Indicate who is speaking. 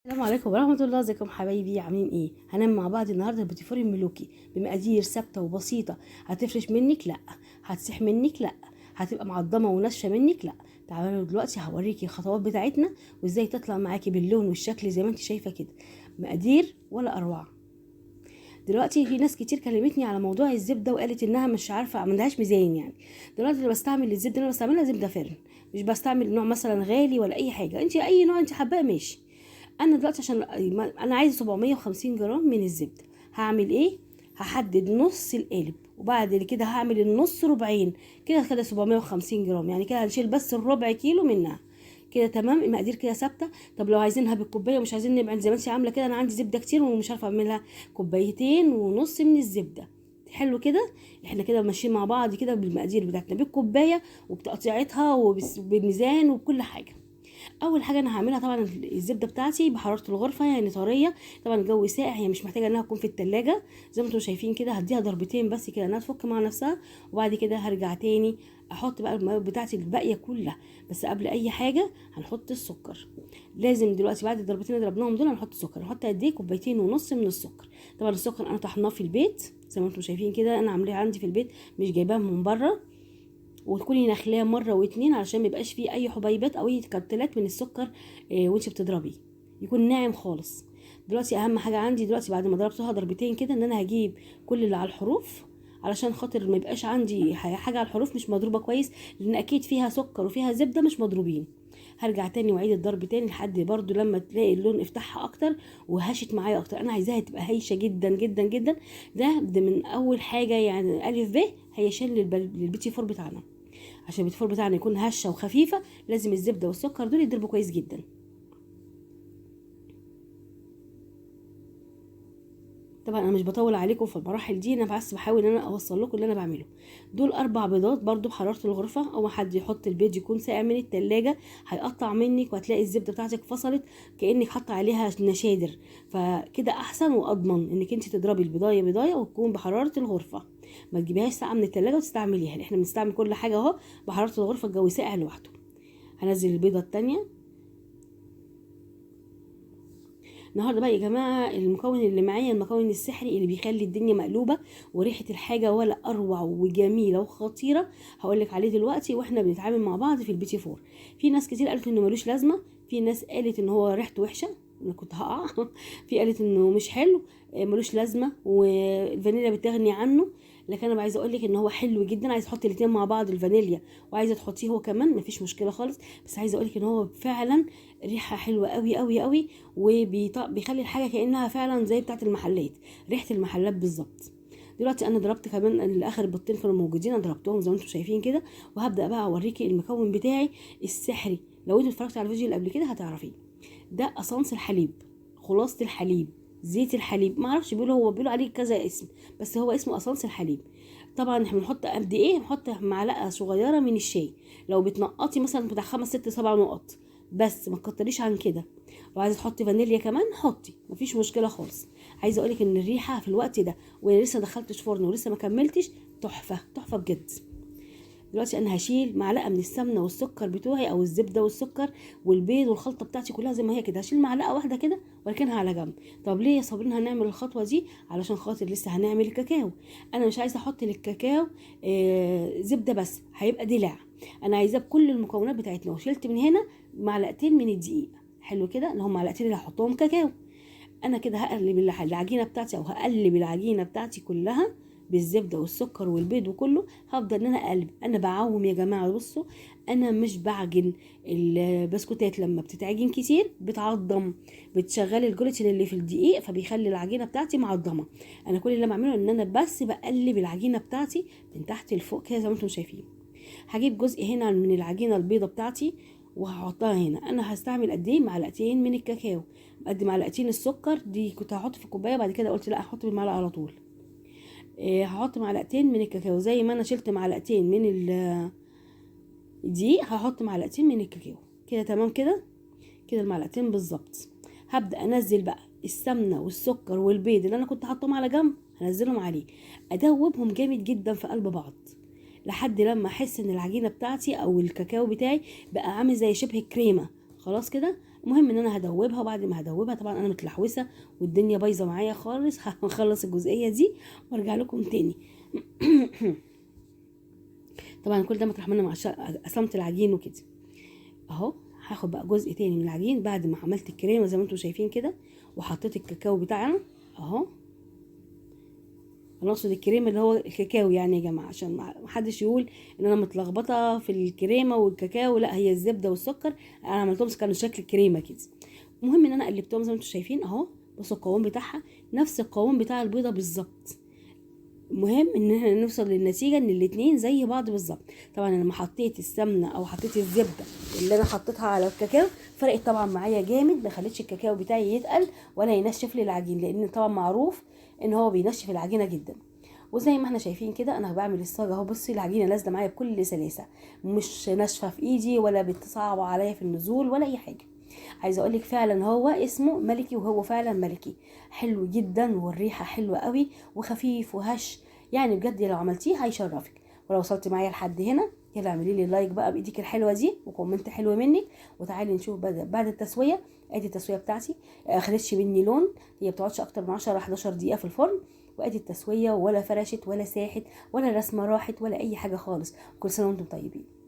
Speaker 1: السلام عليكم ورحمة الله. ازيكم حبايبي، عاملين ايه؟ هنعمل مع بعض النهارده البوتيفور الملوكي بمقادير ثابتة وبسيطة. هتفرش منك؟ لا. هتسيح منك؟ لا. هتبقى معضمه وناشفه منك؟ لا. تعالوا دلوقتي هوريكي الخطوات بتاعتنا وازاي تطلع معاكي باللون والشكل زي ما انت شايفه كده، مقادير ولا اروع. دلوقتي في ناس كتير كلمتني على موضوع الزبدة وقالت انها مش عارفه، ما عندهاش ميزان. يعني دلوقتي اللي بستعمل الزبدة اللي انا بستعملها زبدة فرن، مش بستعمل نوع مثلا غالي ولا اي حاجة، انت اي نوع انت حباه ماشي. انا دلوقتي عشان انا عايزه 750 جرام من الزبدة، هعمل ايه؟ هحدد نص القالب وبعد كده هعمل النص ربعين، كده كده 750 جرام، يعني كده هنشيل بس الربع كيلو منها كده. تمام، المقادير كده ثابتة. طب لو عايزينها بالكوبايه ومش عايزين نبعد زي ما انت عامله كده، انا عندي زبدة كتير ومش عارفه اعملها، كوبايتين ونص من الزبدة. حلو كده، احنا كده ماشيين مع بعض كده بالمقادير بتاعتنا بالكوبايه وبتقطيعتها وبالميزان وبكل حاجة. اول حاجة انا هعملها طبعا الزبدة بتاعتي بحرارة الغرفة، يعني طرية، طبعا الجو ساقع، هي مش محتاجه انها تكون في التلاجة. زي ما انتم شايفين كده هديها ضربتين بس كده انها تفك مع نفسها، وبعد كده هرجع تاني احط بقى المواد بتاعتي الباقية كلها. بس قبل اي حاجة هنحط السكر، لازم دلوقتي بعد الضربتين اللي ضربناهم دول هنحط السكر. هنحط قد ايه؟ كوبايتين ونص من السكر. طبعا السكر انا طحناه في البيت زي ما انتم شايفين كده، انا عاملاه عندي في البيت مش جايباه من بره، وتكوني نخلاه مرة واتنين علشان ما يبقاش فيه اي حبيبات او اي كتلات من السكر وانت بتضربيه، يكون ناعم خالص. دلوقتي اهم حاجة عندي دلوقتي بعد ما ضربتها ضربتين كده ان انا هجيب كل اللي على الحروف علشان خاطر ما يبقاش عندي حاجة على الحروف مش مضروبة كويس، لان اكيد فيها سكر وفيها زبدة مش مضروبين. هرجع تاني واعيد الضرب تاني لحد برضو لما تلاقي اللون افتحها اكتر وهشت معايا اكتر. انا عايزاها تبقى هايشه جدا جدا جدا. ده من اول حاجة، يعني الف ب هيشن للبيتي فور بتاعنا. عشان البيتي فور بتاعنا يكون هشه وخفيفة لازم الزبدة والسكر دول يضربوا كويس جدا. طبعا انا مش بطول عليكم في المراحل دي، انا بس بحاول ان انا اوصل لكم اللي انا بعمله. دول 4 بيضات برضو بحرارة الغرفة، او حد يحط البيض يكون ساقع من التلاجة هيقطع منك وهتلاقي الزبدة بتاعتك فصلت كانك حاطه عليها نشادر. فكده احسن واضمن انك انت تضربي البيضايه بيضايه وتكون بحرارة الغرفة، ما تجيبيهاش ساقعه من التلاجة وتستعمليها. احنا بنستعمل كل حاجة اهو بحرارة الغرفة، الجو ساقع لوحده. هنزل البيضة التانية. النهارده بقى يا جماعة المكون اللي معايا، المكون السحري اللي بيخلي الدنيا مقلوبة وريحه الحاجة ولا اروع وجميلة وخطيرة، هقول لك عليه دلوقتي واحنا بنتعامل مع بعض في البيتي فور. في ناس كتير قالت انه ملوش لازمه، في ناس قالت ان هو ريحته وحشة، انا كنت هقع في قالت انه مش حلو، ملوش لازمه والفانيليا بتغني عنه. لكن انا عايزه اقول لك ان هو حلو جدا. عايزه تحطي الاثنين مع بعض، الفانيليا وعايزه تحطيه هو كمان، مفيش مشكلة خالص. بس عايزه اقول لك ان هو فعلا ريحه حلوة قوي قوي قوي، وبيخلي الحاجة كانها فعلا زي بتاعه المحلات، ريحه المحلات بالظبط. دلوقتي انا ضربت كمان الاخر بيضتين كانوا موجودين، انا ضربتهم زي ما انتم شايفين كده. وهبدا بقى اوريكي المكون بتاعي السحري. لو انتوا اتفرجتوا على الفيديو اللي قبل كده هتعرفيه. ده اسانس الحليب، خلاصه الحليب، زيت الحليب، ما اعرفش بيقولوا، هو بيقولوا عليه كذا اسم، بس هو اسمه اسانس الحليب. طبعا احنا بنحط قد ايه؟ بنحط معلقه صغيرة من الشاي، لو بتنقطي مثلا بتاع 5 6 7 نقط بس، ما تكتريش عن كده. وعايزه تحطي فانيليا كمان حطي، مفيش مشكلة خالص. عايزه اقولك ان الريحة في الوقت ده وانا لسه دخلتش فرن ولسه ما كملتش، تحفة تحفة بجد. دلوقتي انا هشيل معلقه من السمنة والسكر بتوعي، او الزبدة والسكر والبيض والخلطه بتاعتي كلها زي ما هي كده، هشيل معلقه واحدة كده واركنها على جنب. طب ليه يا صابرين هنعمل الخطوة دي؟ علشان خاطر لسه هنعمل الكاكاو. انا مش عايزه احط للكاكاو زبدة بس، هيبقى دلع. انا عايزاه بكل المكونات بتاعتنا. وشلت من هنا معلقتين من الدقيق، حلو كده، اللي هم معلقتين اللي هحطهم كاكاو. انا كده هقلب العجينة بتاعتي، او هقلب العجينة بتاعتي كلها بالزبده والسكر والبيض وكله. هفضل ان انا اقلب، انا بعوم يا جماعة. بصوا انا مش بعجن البسكوتات، لما بتتعجن كتير بتعضم، بتشغل الجلوتين اللي في الدقيق فبيخلي العجينة بتاعتي معضمه. انا كل اللي بعمله ان انا بس بقلب العجينة بتاعتي من تحت لفوق كده زي ما انتم شايفين. هجيب جزء هنا من العجينة البيضة بتاعتي وهحطها هنا. انا هستعمل قد ايه؟ معلقتين من الكاكاو، قد معلقتين السكر دي كنت هحط في كوباية، بعد كده قلت لا هحط بالمعلقه على طول. هحط معلقتين من الكاكاو زي ما انا شلت معلقتين من الدقيق، هحط معلقتين من الكاكاو كده. تمام كده كده المعلقتين بالظبط. هبدا انزل بقى السمنة والسكر والبيض اللي انا كنت حاطهم على جنب، هنزلهم عليه، ادوبهم جامد جدا في قلب بعض لحد لما احس ان العجينة بتاعتي او الكاكاو بتاعي بقى عامل زي شبه الكريمة. خلاص كده المهم ان انا هدوبها، وبعد ما هدوبها طبعا انا متلحوسه والدنيا بايظة معايا خالص، هخلص الجزئية دي وارجع لكم تاني. طبعا كل ده مطرح ما انا قسمت العجين وكده اهو. هاخد بقى جزء تاني من العجين بعد ما عملت الكريمة زي ما انتم شايفين كده، وحطيت الكاكاو بتاعنا اهو. انا اقصد الكريمة اللي هو الكاكاو يعني يا جماعة، عشان ما حدش يقول ان انا متلخبطه في الكريمة والكاكاو، لا هي الزبدة والسكر انا عملتهم كانوا شكل كريمة كده. المهم ان انا قلبتهم زي ما انتم شايفين اهو. بصوا القوام بتاعها نفس القوام بتاع البيضة بالظبط. المهم ان احنا نوصل للنتيجة ان الاتنين زي بعض بالظبط. طبعا انا لما حطيت السمنة او حطيت الزبدة اللي انا حطيتها على الكاكاو فرقت طبعا معايا جامد، ما خلتش الكاكاو بتاعي يتقل ولا ينشف لي العجين، لان طبعا معروف ان هو بينشف العجينة جدا. وزي ما احنا شايفين كده انا بعمل الصاجه اهو. بصي العجينة نازله معايا بكل سلاسة، مش ناشفة في ايدي ولا بتصعب عليا في النزول ولا اي حاجة. عايزه اقول لك فعلا هو اسمه ملكي، وهو فعلا ملكي، حلو جدا والريحه حلوة قوي وخفيف وهش، يعني بجد لو عملتيه هيشرفك. ولو وصلت معايا لحد هنا يلا اعملي لي like بقى بايديك الحلوة دي و comment حلو منك، وتعالي نشوف بعد التسوية. ادي التسوية بتاعتي، اخدتش مني لون، هي بتقعدش اكتر من 10 11 دقيقة في الفرن. وادي التسوية، ولا فرشت ولا ساحت ولا الرسمة راحت ولا اي حاجة خالص. كل سنة وانتم طيبين.